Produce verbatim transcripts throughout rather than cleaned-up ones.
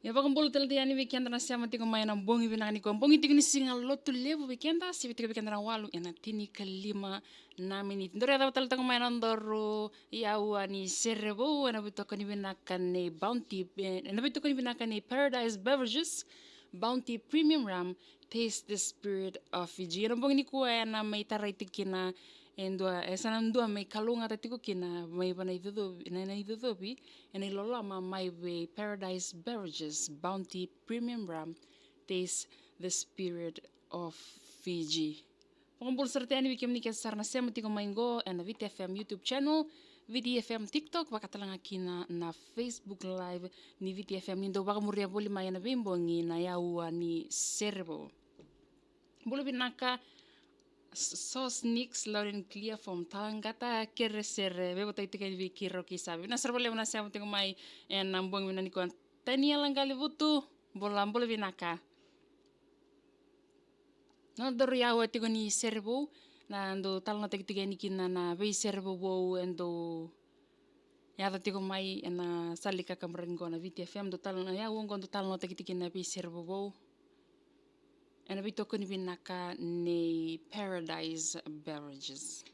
Ia vakabula tale yani vei keda na sema tiko mai ena bogi vinaka nikua. Bogi tiko ni siga lotu levu vei keda, sivi tiko vei keda na walu ena tinikalima na miniti. Daru yacova tale tiko mai na nodaru yaua ni sere vou ena veitokoni vinaka nei Bounty, eh, ena veitokoni vinaka nei Paradise Beverages, Bounty Premium Rum, Taste the Spirit of Fiji. Ena bogi nikua ena mai tarai tiko kina e dua, e sa na dua mai kalougata tiko kina mai vana icocovi, na, na icocovi ena iloloma mai vei Paradise Beverages, Bounty Premium Rum, Taste the Spirit of Fiji. Vakabula sara tale yani vei kemuni kece sara na sema tiko mai qo ena Viti F M YouTube channel, Viti F M TikTok, vaka tale ga kina na Facebook Live ni Viti F M, ni dau vakamuria voli mai ena veibogi na yaua ni sere vou. Bula vinaka, S-, Sos Nix, loud and clear from Talagata, Keresere, veivotai tiko yani vei keirau kei Savi. Vinaka sara vakalevu na sema tiko mai ena bogi vinaka nikua. Taniela Qalivutu, bula, bula vinaka. Na nodaru yaua tiko ni sere vou, na dau talanoataki tiko yani kina na veisere vou e dau yaco tiko mai ena sala ni kakaburaki qo na Viti F M, dau tala na yaua qo dau talanoataki tiko kina na veisere vou ena veitokoni vinaka nei Paradise Beverages.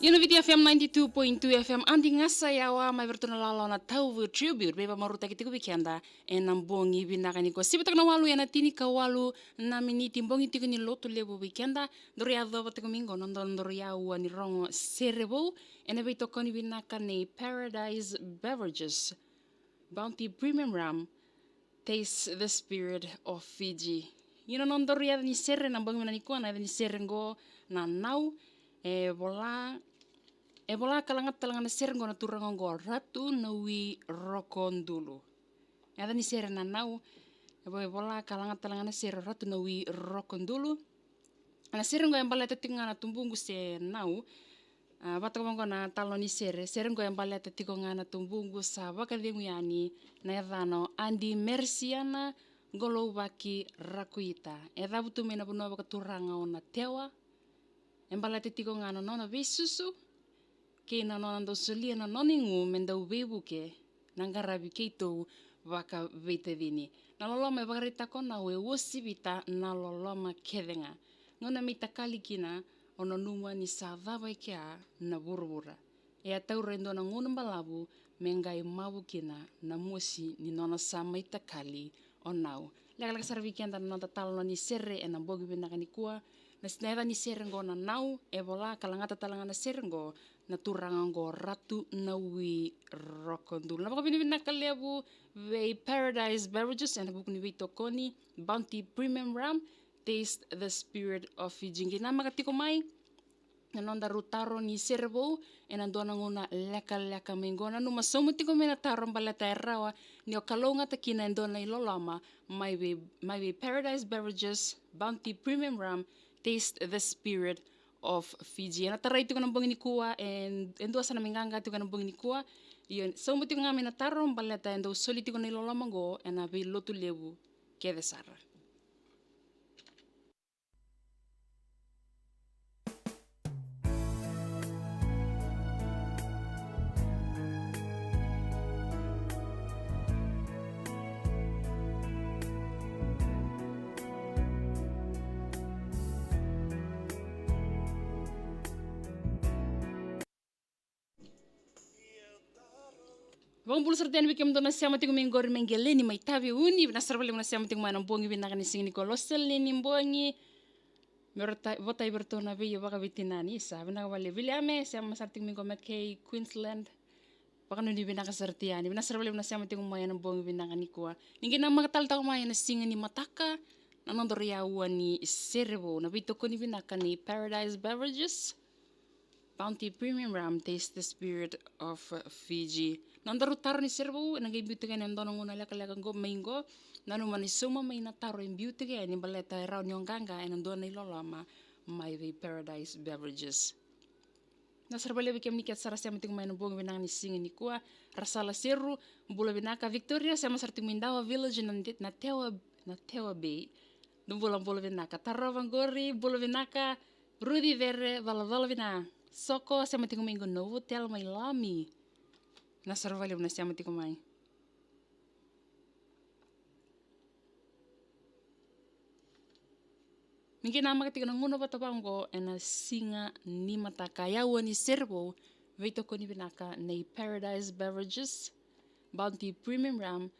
Io na Viti F M ninety-two point two F M, Adi Gasa Yawa, mai vei iratou na Lala na Tauvu Tribute, veivakamarautaki tiko vei keda ena bogi vinaka nikua. Sivitaka na walu ena tinikawalu na miniti, bogi tiko ni lotu levu vei keda. Daru yacova tiko mai qo na nodaru yaua ni rogo sere vou ena veitokoni vinaka nei Paradise Beverages, Bounty Premium Rum, Taste the Spirit of Fiji. Io na nodaru yaca ni sere na bogi vinaka nikua, na yaca ni sere qo na Nau. E vola, e vola ka lagata tale ga na sere qo na turaga qo, Ratu Nawi Rokodulu. Yaca ni sere na Nau. E vo-, e vola ka lagata tale ga na sere, Ratu Nawi Rokodulu. Na sere qo e baleta tiko ga na tubuqu se Nau. A, vata kei qo na talanoa ni sere. Sere qo e baleta tiko ga na tubuqu sa vakacegu yani, na yacana o Adi Merisiana Qolouvaki Rakuita. E cavutu mai na vanua vakaturaga o Natewa. E baleta tiko ga na nona veisusu kei na nona dau solia na nona igu me dau veivuke na qaravi keitou vakaveitacini. Na loloma e vakaraitaka o Nau e uasivita na loloma kece ga. Gauna me itakali kina, o nanuma ni sa cava e kea na vuravura. E a taura e dua na gauna balavu me qai mavu kina na mosi ni nona sa mai takali o Nau. Lekaleka sara vei keda na noda talanoa ni sere ena bogi vinaka nikua. Na s-, na yaca ni sere qo na Nau, e vola ka lagata tale ga na sere qo na turaga qo, Ratu Nawi Rokodulu. Na vakavinavinaka levu vei Paradise Beverages ena vuku ni veitokoni, Bounty Premium Rum, Taste the Spirit of Fiji. Qai namaka tiko mai na nodaru taro ni sere vou ena dua na gauna lekaleka mai qo. Nanuma, sauma tiko mai na taro baleta e rawa ni o kalougata kina e dua na iloloma mai vei, mai vei Paradise Beverages, Bounty Premium Rum, Taste the Spirit of Fiji. Ena tarai tiko na bogi nikua, e, e dua sa na mai qaqa tiko ena bogi nikua. Io, sauma tiko ga mai na taro baleta e dau soli tiko na iloloma qo ena veilotu levu kece sara. Vakabula sara tiko yani vei kemudou na sema tiko mai qori mai Geleni mai Taveuni. Vinaka sara vakalevu na sema tiko mai na bogi vinaka ni siga nikua, Loseleni Bogi. Me ra ta-, votai vei ratou na veivakavitinani. Sa vinaka vakalevu. Viliame, sema sara tiko mai qo, McKay, Queensland. Vakanuinui vinaka sara tiko yani. Vinaka sara vakalevu na sema tiko mai ena bogi vinaka nikua. Ni qai namaka tale toka mai ena siga ni mataka na nodaru yaua ni sere vou, na veitokoni vinaka ni Paradise Beverages, Bounty Premium Rum, Taste the Spirit of Fiji. Na nodaru taro ni sere vou ena qai biu tiko yani ena dua na gauna lekaleka qo mai qo. Nanuma ni sauma mai na taro e biu tiko yani baleta e rawa ni o qaqa ena dua na iloloma mai vei Paradise Beverages. Vinaka sara vakalevu vei kemuni kece sara sema tiko mai na bogi vinaka ni siga nikua. Rasala Seru, bula vinaka. Victoria, sema sara tiko mai Dawa Village na de-, na Tewa, na Tewa Bay. Dou bula, bula vinaka. Tarova qori, bula vinaka. Ruthi Vere, valavala vinaka. Soko, sema tiko mai qo Novotel mai Lami. Vinaka sara vakalevu na sema tiko mai. Ni qai namaka tiko na gauna vata vaqo ena siga ni mataka, yaua ni sere vou, veitokoni vinaka nei Paradise Beverages, Bounty Premium Rum,